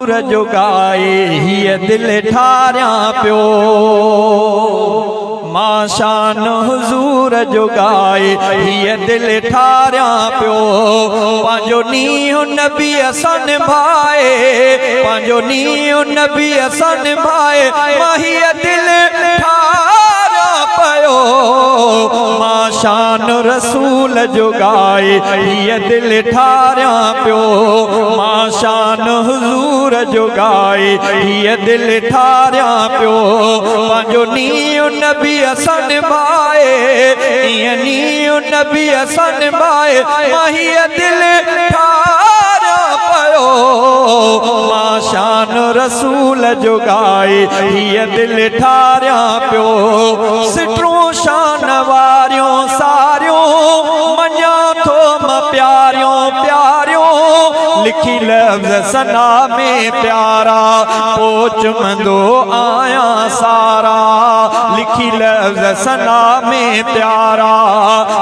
حضور جو ڳائي هيء دل ٺاريان پيو. مان شان حضور جو ڳائي هيء دل ٺاريان پيو. پنهنجو نينهن نبيء سان نڀائي، پنهنجو نينهن نبيء سان نڀائي مان هيء دل ٺاريان پيو. مان شان رسول جو ڳائي هيء دل ٺاريان پيو. مان شان حضور جو ڳائي هيء دل ٺاريان پيو. پنهنجو نينهن نبيء سان نڀائي، ايئن نينهن نبيء سان نڀائي مان هيء دل ٺاريان پيو. مان شان رسول جو ڳائي هيء دل ٺاريان پيو. سٽون شان واريون ساريون مڃان ٿو مان پياريون پياريون لکي لفظ ثنا ۾ پيارا پو چمندو آهيان سارا لکي لفظ ثنا ۾ پيارا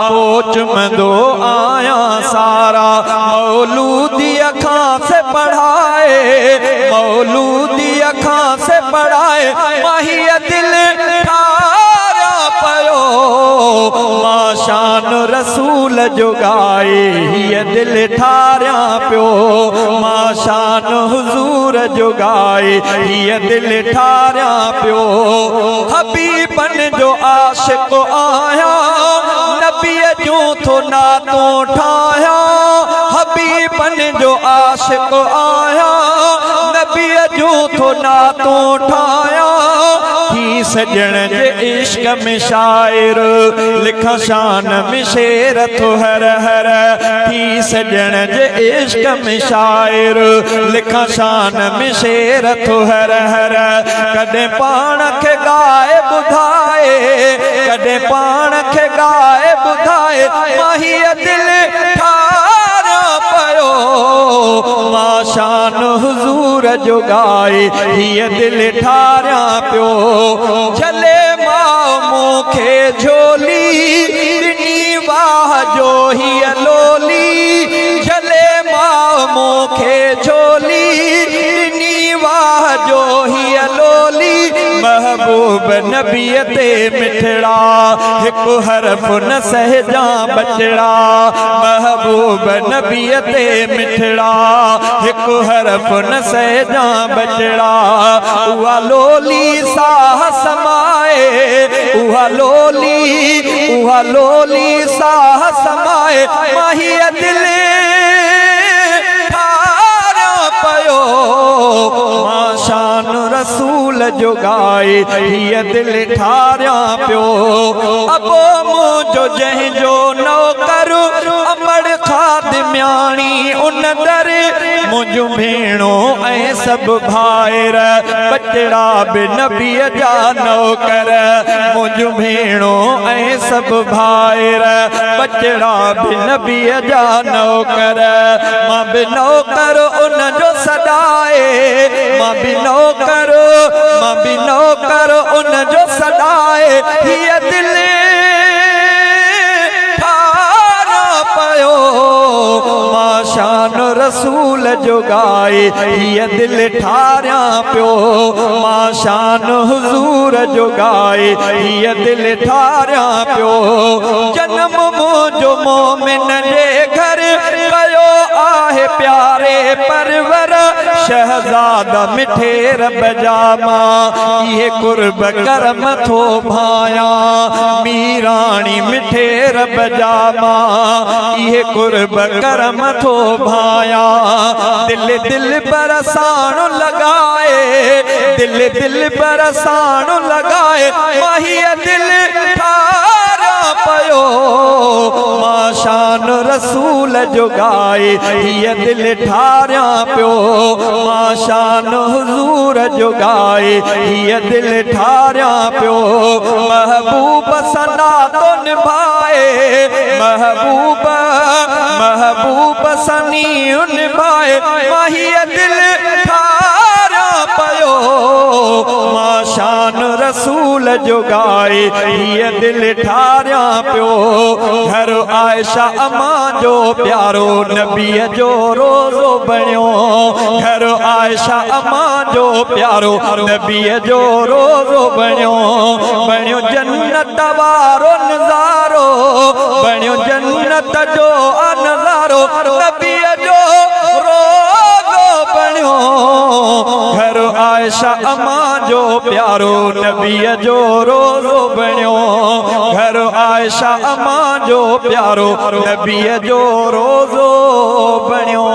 پو چمندو آهيان سارا مولوديء کان سي پڙهائي مولوديء کان سي پڙهائي مان هيء دل ٺاريان پيو مان شان رسول جو ڳائي هيء دل ٺاريان پيو مان شان حضور جو ڳائي هيء دل ٺاريان پيو حبيبن جو عاشق آهيان نبيء جون ٿو نعتون ٺاهيان حبيبن جو عاشق آهيان نبيء جون ٿو نعتون ٺاهيان ٿي سڄڻ جي عشق ۾ شاعر لکان شان ۾ شعر ٿو هر هر ٿي سڄڻ جي عشق ۾ شاعر لکان شان ۾ شعر ٿو هر هر ڪڏهن پاڻ کي ڳائي ٻڌائي ڪڏهن پاڻ کي ڳائي ٻڌائي مان هيء دل ٺاريان پيو مان شان حضور جو ڳائي هيء دل ٺاريان پيو. جهلي ماء مون کي جهولي ڏني واهه جو هيء لولي جهلي ماء مون کي جهولي ڏني واهه جو هيء لولي محبوب نبيء تي مٺڙا هڪ حرف نه سهجان ٻچڙا محبوب نبيء تي مٺڙا هڪ حرف نه سهجان ٻچڙا اها لولي ساهه سمائي اها لولي اها لولي ساهه سمائي مان هيء دل ٺاريان پيو مان شان رسول جو ڳائي هيء دل ٺاريان پيو ابو منهنجو جنهن جو نوڪر امڙ خادمياڻي ان در منهنجون ڀيڻون ۽ سڀ ڀائر ٻچڙا به نبيء جا نوڪر منهنجون ڀيڻون ۽ سڀ ڀائر ٻچڙا به نبيء جا نوڪر مان به نوڪر ان جو سڏائي مان به نوڪر مان به نوڪر ان جو سڏائي هيء دل ٺاريان پيو مان شان رسول جو ڳائي هيء دل ٺاريان پيو مان شان حضور جو ڳائي هيء دل ٺاريان پيو جنم منهنجو مومن جي گهر ڪيو آهي پياري پرور شهزادا مٺي رب جا مان اهي قرب ڪرم ٿو ڀايان ميراڻي مٺي رب جا مان اهي قرب ڪرم ٿو ڀايان دل دلبر ساڻ لڳائي دل دلبر ساڻ لڳائي مان هيء دل ٺاريان پيو مان شان رسول جو ڳائي هيء دل ٺاريان پيو مان شان حضور جو ڳائي هيء دل ٺاريان پيو محبوب سان ناتو نڀائي محبوب محبوب سان نينهن نڀائي مان هيء دل ٺاريان پيو مان شان رسول جو ڳائي هيء دل. دل ٺاريان پيو. گهر عائشه امان جو پيارو نبيء جو روضو بڻيو. گهر عائشه امان جو پيارو نبيء جو روضو بڻيو. بڻيو جنت وارو نظارو، بڻيو جنت جو آ نظارو، نبيء جو روضو بڻيو. گهر عائشه امان جو پيارو نبيء جو روضو بڻيو. گهر عائشه امان جو پيارو نبيء جو روضو بڻيو.